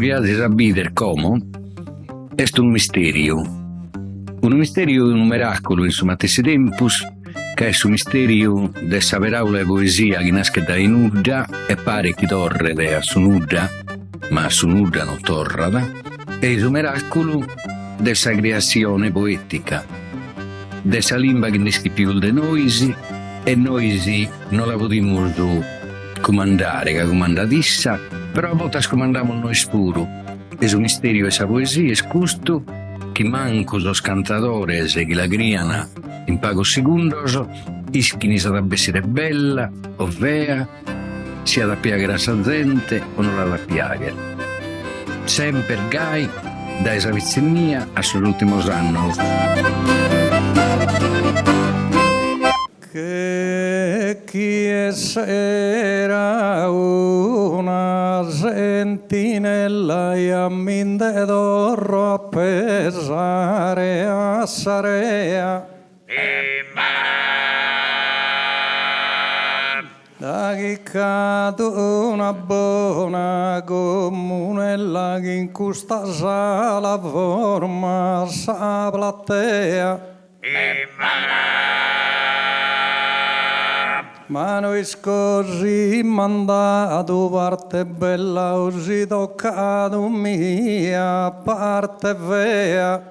chi azis a bider como est unu misteriu, unu misteriu e unu meraculu in su matessi tempus, ca est su misteriu de sa peraula 'e poesia chi naschet dae nudda e paret chi torret a su nudda, ma a su nudda non torrat, e su meraculu de sa criassione poetica, de sa limba chi nd'ischit pius de nois e nois no la podimus cumandare ca cumandat issa, però a bortas cumandamus nois puru e su misteriu 'e sa poesia est custu chi mancu sos cantadores chi la crian in pagos segundos ischin si at a bessire bella o fea, si at a piagher a sa zente o no l'at a piagher. Semper gai dae sa pitzinnia a sos ultimos annos. Che chi essera una sentinella ja mi nde torro a pesare a sa rea. Da chi ch'at una bona comunella chi in custa sala format sa platea. Ma no isco si m'an dadu parte bella o si tocadu mi at parte fea.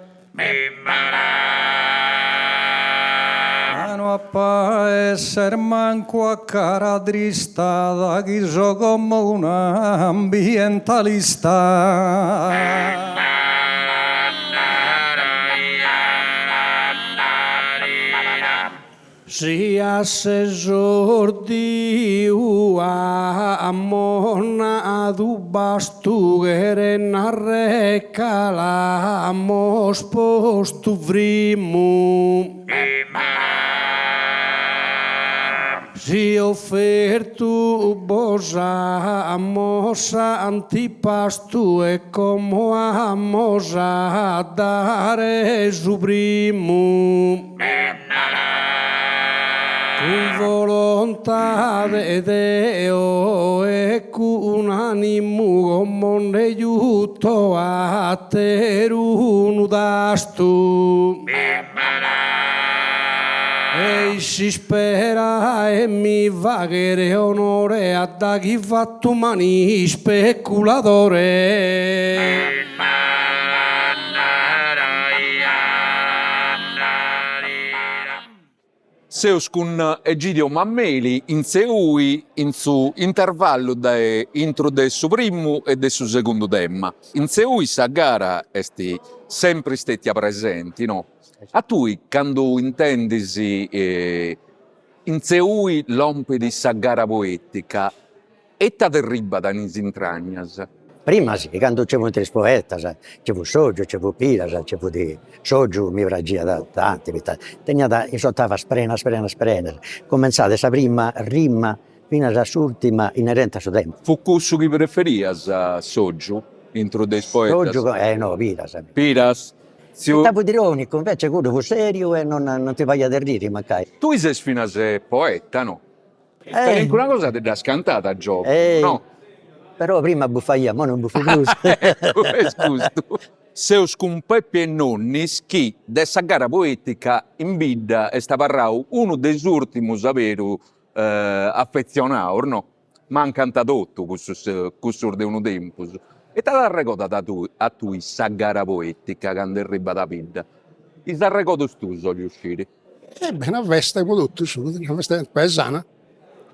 Ma no ap'a esser mancu a cara trista da chi so como un'ambientalista. Si a s'esordiu amos nadu bastu cheret narrer ca l'amos postu frimmu. Si ofertu bos amos s'antipastu e como amos a dare su primu. Cun volontade 'e Deu e cun animu como nde juto aterunu tastu. E-i s'ispera 'e mi fagher onore a da chi fattu m'an ispeculadore. Seus cun Egidio Mameli in Seui in su intervallu de intru de su primu e de su segundu tema. In Seui sa gara est sempri stetia presenti, no? A tui candu intendis in Seui lompit sa gara poetica Ita t'erribat in is intragnas? Prima si, candu nci funt is poetas, nci fut Soggiu, nci fut Piras, nci fut Soggiu mi praxiat tanti poita teniat is otavas prenas prenas prenas, cumenzat de sa prima rima finas a s'urtima inerente a su tema. Fut cussu chi preferias Soggiu intru de is poetas? Soggiu, eh no, Piras. Piras? Poita fut ironicu, invece cuddu fut seriu e non non ti faiat erriri mancai. Tui ses finas poeta no? Calincuna cosa ti dd'as cantada a giovunu, no? Però prima bufaia, moi non bufu prus. Eccu, est custu. Seus cun Pepi 'e Nonnis chi de sa gara poetica in bidda est abarrau unu de is urtimus aberu afetzionaus, no? Mancant totu cussus cussus de unu tempus. Ita t'arregodat a tui sa gara poetica candu erribat a bidda? Is arregodus tuus 'ollu sciri. E beh, una festa po totus, una festa paesana.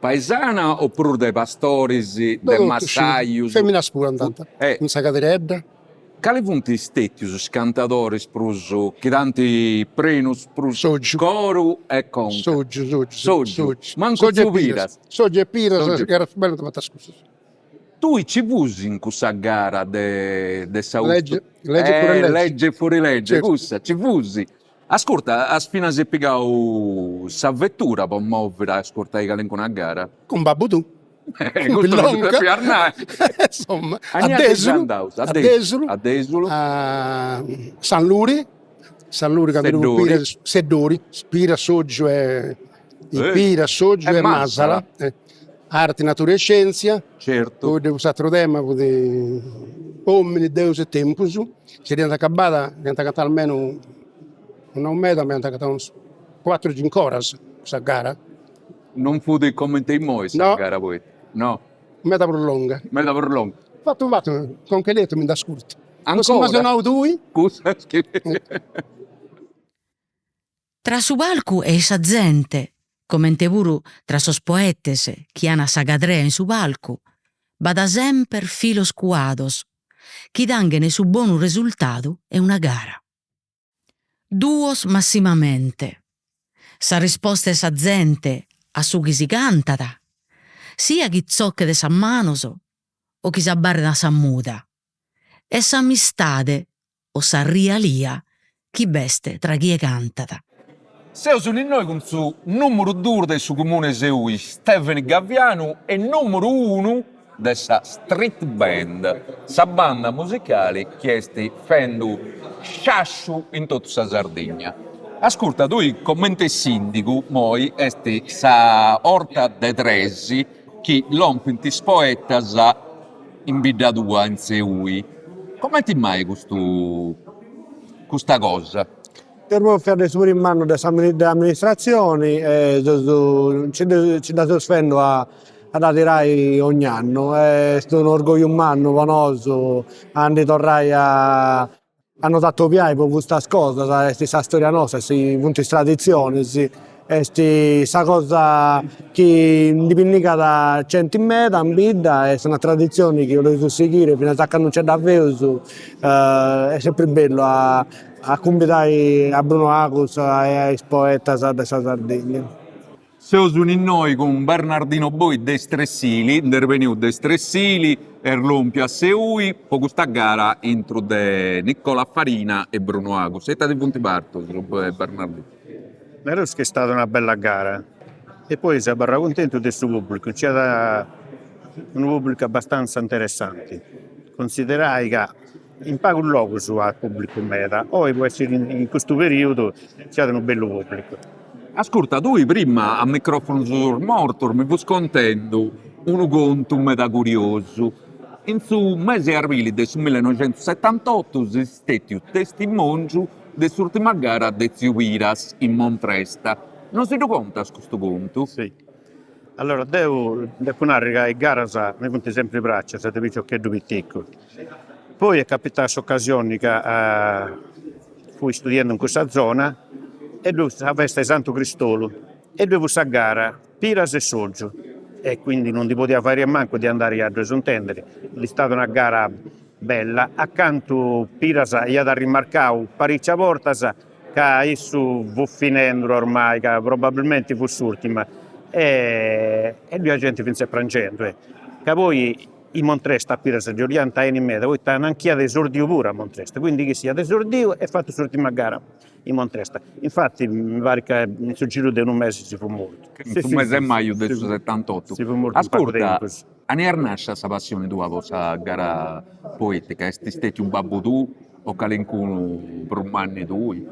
Paesana o prus de pastoris, de massajus? Feminas puru andant, cun sa cadiredda. Cali funt stètius is cantadoris prus chi t'ant prenu prus coru e conca? Soggiu, Soggiu. Soggiu, mancu tziu Piras. Soggiu e Piras, is garas prus bellas dd'ant fatas cussus. Tui ci fus in cussa gara de de s'austu? Legge, legge e fuori legge. Legge e fuori legge, cussa, ci fus. Ascurta, as finas pigau sa vetura po moviri a ascurtai calincuna gara? Cun babbu tuu. Custu non ddu depias nai. Insomma, a Desulu, a Desulu, a Desulu, a Sanluri, Sanluri candu ddu fut Seddori, Piras, Soggiu e Piras, Soggiu e Masala, Arti, natura e scienzia, Certu. Poi s'aturu tema fut. Omini, Deus e tempus, si dd'iant acabada, iant cantau almenu, no meda, ma iant cantau unas cuatru cinc'oras sa gara. Non fut comente immoi sa gara poetica? No. Meda prus longa. Meda prus longa. Fatu fatu, conca 'e letu mi nd'ascurtu. Ancora? Cussas m'as nau tui. Cussas chi. Tra su palcu e sa zente, comente puru tra sos poetes chi an sa cadrea in su palcu, b'at semper filos cuados chi tanghen su bonu resultadu 'e una gara. Duos massimamente. Sa risposta 'e sa zente a su chi si cantat, sia chi tzochet sas manos o chi s'abbarret a sa muda, e s'amistade o sa rialia chi b'est tra chie cantat. Seus innoi cun su nùmuru duus de su Comune 'e Seui, Stevene Gavianu, e nùmuru unu de sa Street Band, sa banda musicali chi est fendu sciasciu in totu sa Sardigna. Ascurta, tui comente sìndigu moi est sa 'orta de tres chi lompint is poetas in bidda tua, in Seui. Comenti mai custu custa cosa? Seus bòfius de su primu annu de s'amministratzioni e seus nci nci dda seus fendu a a dda tirai ogn'annu. Est unu orgogliu mannu po nosu a ndi torrai a a nos atobiai po custas cosas, est sa storia nostra, funt is traditzionis, est sa cosa chi ndi pinnigat genti meda in bidda, est una traditzioni chi 'oleus sighiri finas a candu nci dda feus, est sempri bellu a a cumbidai a Bruno Agus e a is poetas de sa Sardigna. Seus innoi cun Bernardino Boi de Istresili, nd'est beniu de Istresili, est lompiu a Seui po custa gara intru de Nicola Farina e Bruno Agus. Ita ti funt partus, Bernardino? Nareus chi est stada una bella gara e poi seu abarrau cuntentu de su pubblicu, nci at unu pubblicu abastanza interessanti, considerai ca in pagus logus at pubblicu meda, oi po essi in custu periodu nci at unu bellu pubblicu. Ascurta, tui prima a microfonus mortus mi fus contendu unu contu meda curiosu. In su mesi 'e arbili de su millenoixentusetantotu ses stetiu testimongiu de s'urtima gara de Tziu Piras in Montresta. Nosi ddu contas custu contu? Si. Allora deu depu narri ca is garas mi funt sempri praxias de piciocheddu piticu. Poi est capitada s'ocasioni ca fui studiendu in cussa zona e ddoi fut sa festa 'e Santu Cristolu e ddoi fut sa gara Piras e Soggiu e quindi non ndi podia fai a mancu de andai a ddus intendiri. Est istada una gara bella, a cantu Piras iat arrimarcau paricias bortas ca issu fut finendu ormai, ca probabilmenti fut s'urtima e ddoi iat genti finzas prangendu, ca poi In Montresta a Piras ddi 'oliant 'eni meda poita nanchi iat esordiu puru a Montresta, quindi chissu iat esordiu e fatu s'urtima gara in Montresta, infati mi parit ca in su giru de unu mesi si fut mortu. In su mesi 'e maju de su setantotu. Si fut mortu in pagu tempus. Ascurta, aunia est nascia sa passioni tua po sa gara poetica? Est stetiu babbu tuu o calincunu prus mannu 'e tui?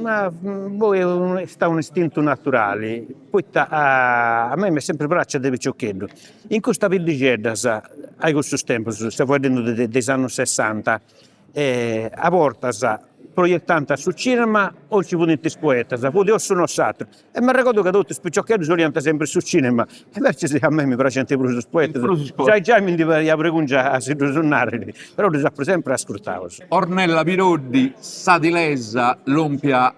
Ma boh est stau un'istintu naturali, poita a mei m'est sempri praxiu de piciocheddu In custas biddixeddas, a cussus tempus, seu fueddendu de is annus sessanta, a bortas proietant su cinema o nci furint is poetas, fut o s'unu o s'aturu, e m'arregodu ca totus is piciocheddus 'oliant sempri su cinema, invecias a mei mi praxiant prus is poetas, giai giai mi ndi fadiat bregungia a si ddus narri, però ddus apu sempri ascurtaus. Ornella Piroddi, sadilesa, lompia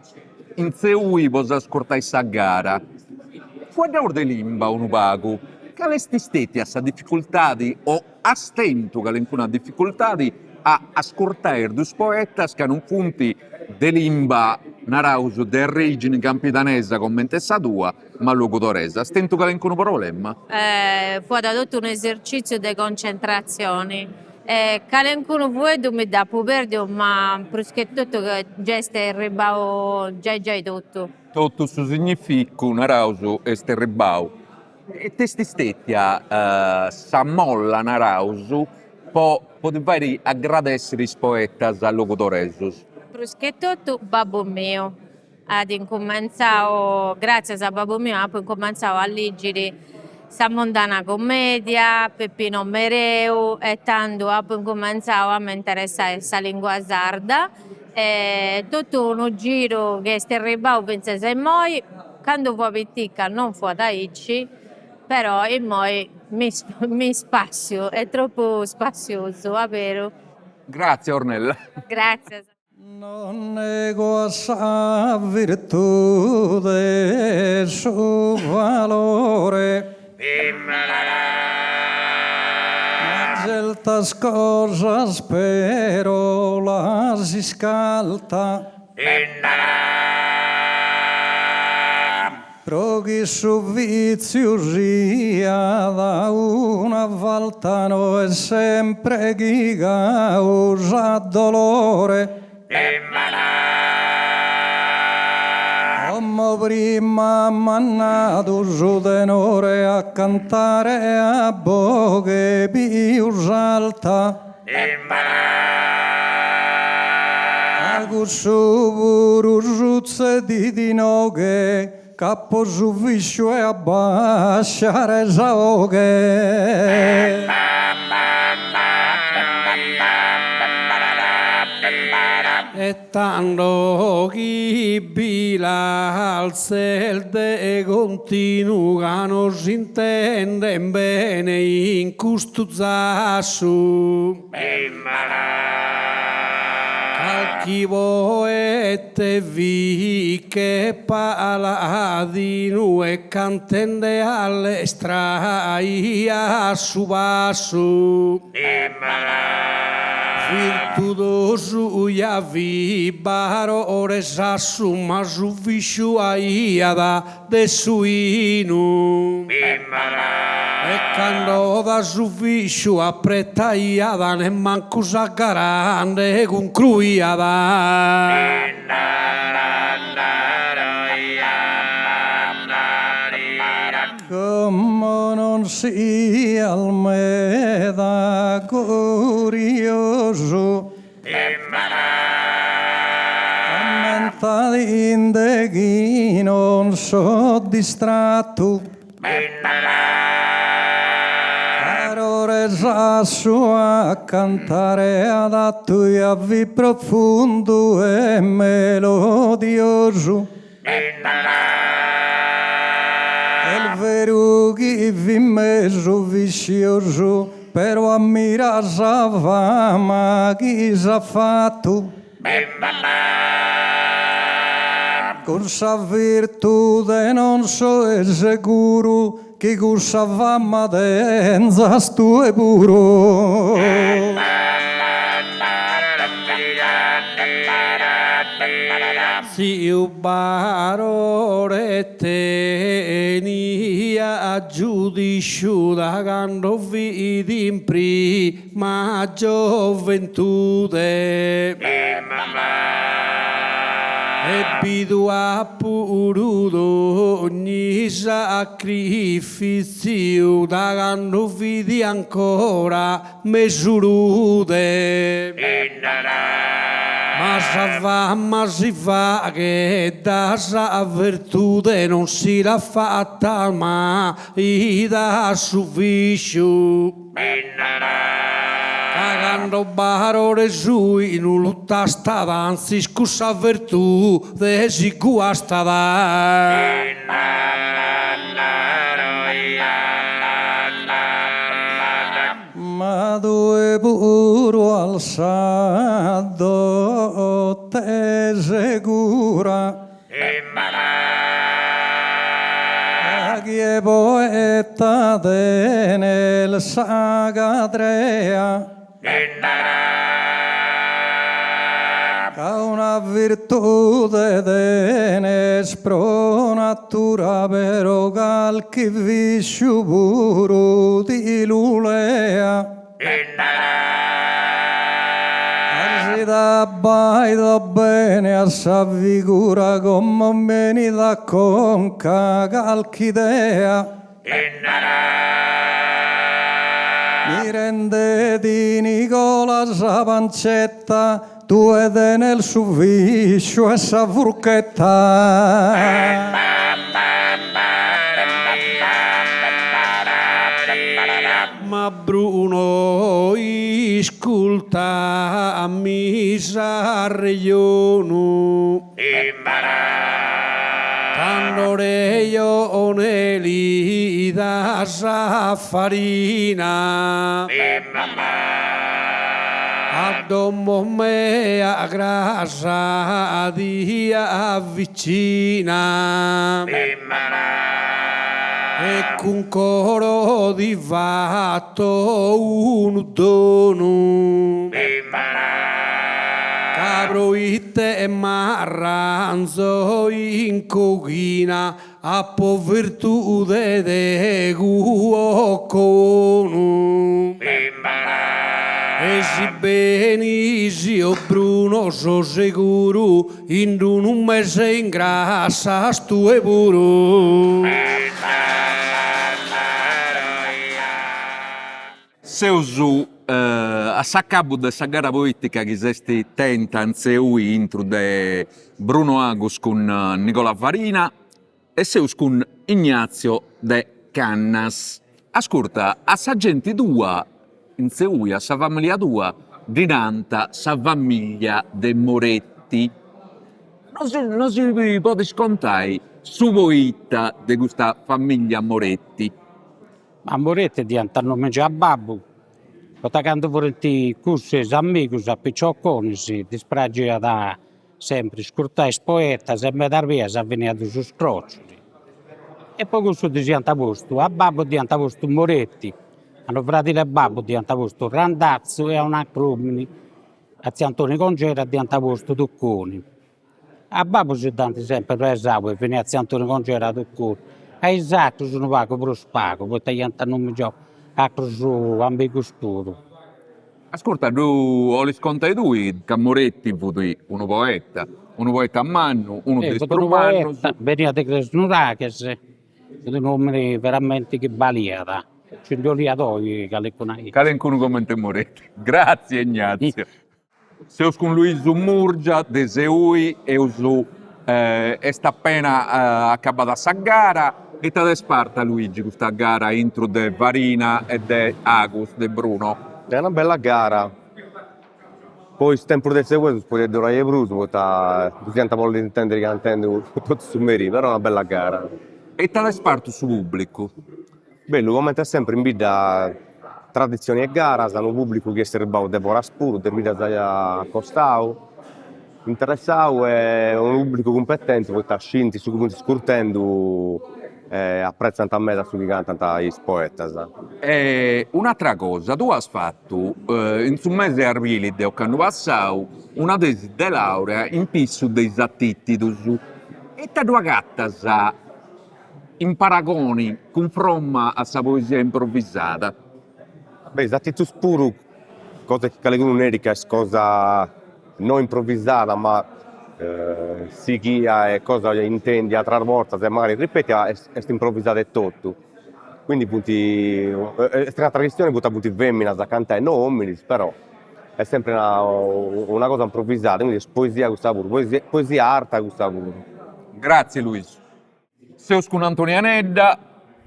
in Seui po s'ascurtai sa gara. Fueddaus de limba unu pagu, cali est stetia sa dificultadi o as tentu calincuna dificultadi a ascurtai is dus poetas ca non funt de limba, naraus, de arrexini campidanesa comente sa tua, ma logudoresa. As tentu calincunu problema? Fuat totu unu esercitziu de concentratzioni E calencunu fueddu mi dd'apu perdiu ma prus che totu giai est erribau giai giai totu. Totu su significu, naraus, est erribau. It'est stetia sa molla, naraus, po podi fairi agradessiri is poetas logudoresus? Prus che totu babbu miu at incumentzau, gratzias a babbu miu apu incumentzau a ligiri. Sa Mondana Commedia, Peppino Mereu e tandu apu incumentzau a m'interessai a sa lingua sarda e totu unu giru chi est erribau finzas a immoi, candu fua pitica non fuat aici, però immoi mi mi spassiu, est tropu spassiosu, aberu. Gratzias Ornella. Gratzias. Non nego a sa virtude su valore Ma zeltas cosas però las iscalta Pro chi su vitziu siat una falta no est sempre chi causat dolore. Como prima m'at nadu su tenore a cantare a boghe pius alta. Ma cussu puru sutzedit inoghe c'apo su visciu 'e abbasciare sa 'oghe. E tando chi bi l'alzes de continu ca no s'intenden bene in custu zassu. Calchi poete fit che paladinu e cantende allestraiat su passu. Virtudosu ja fit Barore Sassu ma su visciu aiat de su 'inu. E cando da su visciu apretaiat nemmancu sa gara nde cuncruiat. Como non sias meda curiosu Ammentadinde chi non so distrattu Barore Sassu a cantare adattu ja fit profundu e melodiosu Est veru chi fit mesu visciosu, però ammira sa fama chi s'at fatu. Cun sa virtude non soe seguru chi cussa fama tenzas tue puru. Tziu Barore teniat giudisciu da cando fit in prima gioventude. E bidu at puru dogni sacrifitziu da cando fit ancora mesu rude. Ma sa fama si faghet da sa virtude non si l'at fata mai da su visciu. Ca cando Barore su 'inu lu tastat antzis cussa virtude si guastat. Ma tue puru alsa dote segura. A chie poeta tenet sa cadrea. Ca una virtude tenes pro natura però calchi visciu puru ti lu lea. Ca si t'abbaido bene a sa figura como m'enit a conca calchi idea. Mirende ti Nigola sa pancetta tue tenes su visciu 'e sa furchetta. Ma Bruno iscultami s'arrejonu. Cando rejone li das a Farina. A domo mea cras ti avvicina. E cun coro ti fato unu donu. Ca proite m'arranzo in coghina apo virtude de cuoconu. E si benis o Bruno so seguru in d'unu mese ingrassas tue puru. Seus a s'acabu de sa gara poetica chi s'est tenta in Seui intru de Bruno Agus cun Nigola Farina e seus cun Ignazio de Cannas. Ascurta, a sa genti tua in Seui, a sa familia tua, ddi nant sa familia de Moretti. Nosi podis contai su poita de custa familia Moretti? Ma Moretti dd'iant annomingiau a babbu, poita candu furint cussus e is amigus a picioconis ddis praxiat sempri ascurtai is poetas e medas bias finiat su scrociu e po cussu ddis iant postu, a babbu dd'iant postu Moretti, a unu fradili 'e babbu dd'iant postu Randazzu e a un'aturu omini, a tziu Antoni Congera dd'iant postu Tucconi. A babbu si dd'ant sempri pesau e finiat tziu Antoni Congera Tucconi, a is atrus unu pagu prus pagu, poita iant annomingiau atrus amigus puru. Ascurta, ddu 'olis contai tui ca Moretti fut unu poeta, unu poeta mannu, unu de is prus mannus. Beniat de Tresnuraghes, fut un'omini veramenti chi baliat, nci ndi 'oliat oi calincunu aici. Calincunu comente Moretti. Gratzie Ignazio. Seus cun Luisu Murgia de Seui, eus est apena acabada sa gara, ita t'est parta Luigi custa gara intru de Farina e de Agus de Bruno? Est una bella gara, po is tempus de Seui podiat durai de prus poita ddus iant bolli intendi cantendu totu su merì, però una bella gara. E ita t'est partu su pubblicu? Bellu, comente sempri in bidda traditzioni 'e garas, unu pubblicu chi est erribau de foras puru, de biddas a costau, interessau e unu pubblicu cumpetenti poita scint su chi funt ascurtendu e apretzant meda su chi cantant is poetas. E un'atra cosa, tui as fatu in su mese 'e arbili de ocannu passau una tesi de laurea in pissu de is atìtidus, ita ddu agatas In paragoni, cunfromma a sa poesia improvisada. Beh, is atìtidus puru, cosa chi calincunu nerit ca est cosa no improvisada ma sighia e cosa intendia atras bortas e magari ripetia, est improvisada etotu. Quindi funt, est un'atera chistioni poita funt feminas a cantai, no ominis, però est sempri una una cosa improvisada, quindi est poesia cussa puru, poesia poesia arta cussa puru. Gratzie Luisu. Seus cun Antoni Anedda,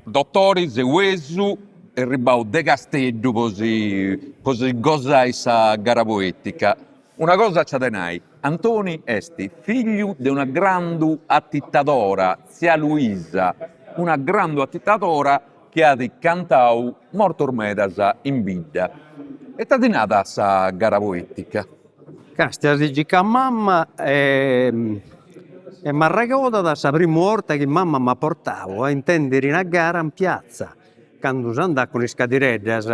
dotori seuesu, erribau de Casteddu po si po si gosai sa gara poetica. Una cosa nc'at de nai, Antoni est figliu de una grandu atitadora, tzia Luisa, una grandu atitadora chi at cantau mortos medas in bidda. Ita ti nat sa gara poetica? Castia si circat mamma e e m'arregodat sa primu 'orta chi mamma m'at portau a intendiri una gara in piazza, candu s'andat cun is cadireddas.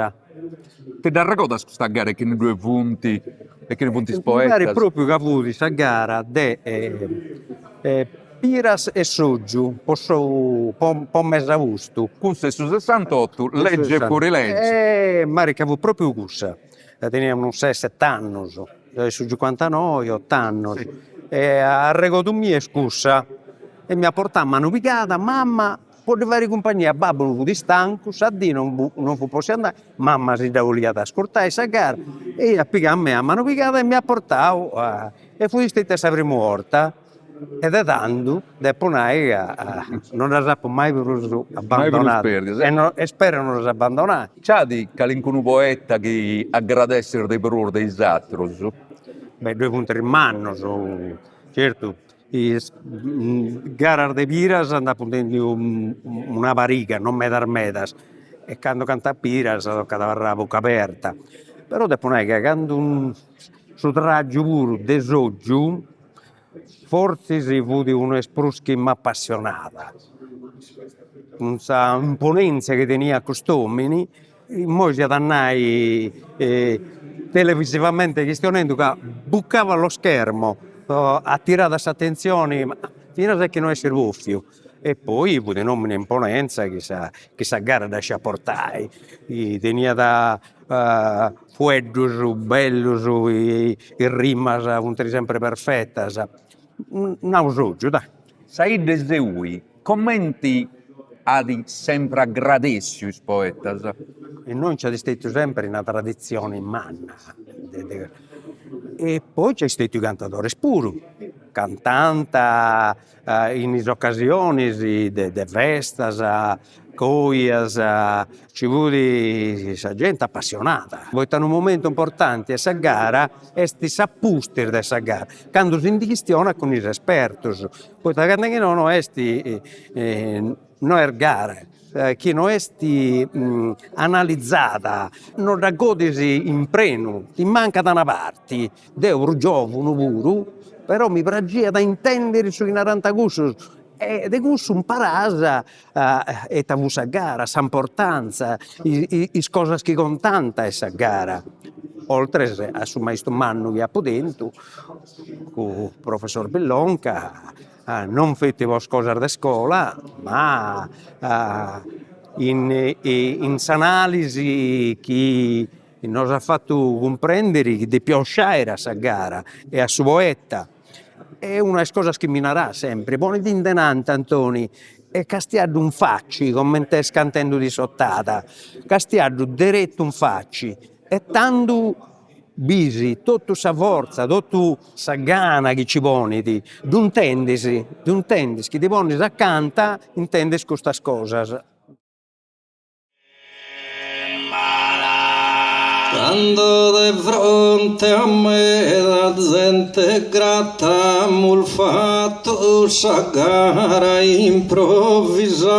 Ti dd'arregodas custa gara e chini ddue funt e chini funt is poetas? Mi parit propriu ca fut sa gara de Piras e Soggiu po su po mesaustu. Cussa est su sessantotu, legge e fuorilegge. E mi parit ca fut propriu cussa Tenia unus ses set'annus, su cincuantanoi, ot'annus, e arregodu miu est cussa, e m'iat portau a manu pigada mamma po ddi fai cumpagnia, babbu fut istancu, sa dì non non fut possiu andai, mamma si dda 'oliat ascurtai sa gara e iat pigau a mei a manu pigada e m'iat portau e fut stetia sa primu 'orta. E de tandu depu nai ca non ddas apu mai prus abbandonadas e no e spero non ddas abbandonai. Nc'at calincunu poeta chi agradessis de prus de is atrus? Beh, ddoi funt is mannus, certu, is garas de Piras nd'apu intendiu una pariga, non medas medas, e candu cantat Piras tocat a abarrai a buca aberta, però depu nai ca candu su traggiu puru de Soggiu Fortzis fut unu 'e is prus chi m'apassionat, cun sa imponentzia chi teniat cust'omini, immoi s'iat a nai televisivamente chistionendu ca bucava lo schermo, atirat s'atentzioni finas a chi no essit bofiu E poi fut un'omini 'e imponenza chi sa chi sa gara dda sciat portai, teniat fueddus bellus, is rimas funt sempri perfetas, nau Soggiu dai. Sa 'idda 'e Seui comenti at sempri agradèssiu is poetas? Innoi nc'at stetiu sempri una traditzioni manna de e poi nc'at stetiu cantadores puru, cantant in is ocasionis de festas, coias, nci fut sa genti apassionada, poita unu momentu importanti 'e sa gara est s'apustis de sa gara, candu si ndi chistionat cun is espertus, poita candu chi no no est no est gara, chi no est analizada, no dda godis in prenu, ti mancat una parti Deu prus giovunu puru, però mi praxiat a intendiri su chi narant cussus e de cussu imparas ita fut sa gara, s'importanza, is cosas chi contant in sa gara, oltres a su maistu mannu chi apu tentu, su professor Pillonca, non feti po is cosas de scola, ma in in s'analisi chi Nos at fatu cumprendiri chi depiaus sciairi a sa gara e a su poeta. E una 'e is cosas chi mi narat sempri, poniti in denanti Antoni e castiaddu in facci comente est cantendudi s'otada, castiaddu deretu in facci e tandu bisi totu sa fortza, totu sa gana chi ci ponit, ddu intendis, ddu intendis, chi ti ponis acanta intendis custas cosas. Cando de fronte a meda zente grata amus fatu sa gara improvisada.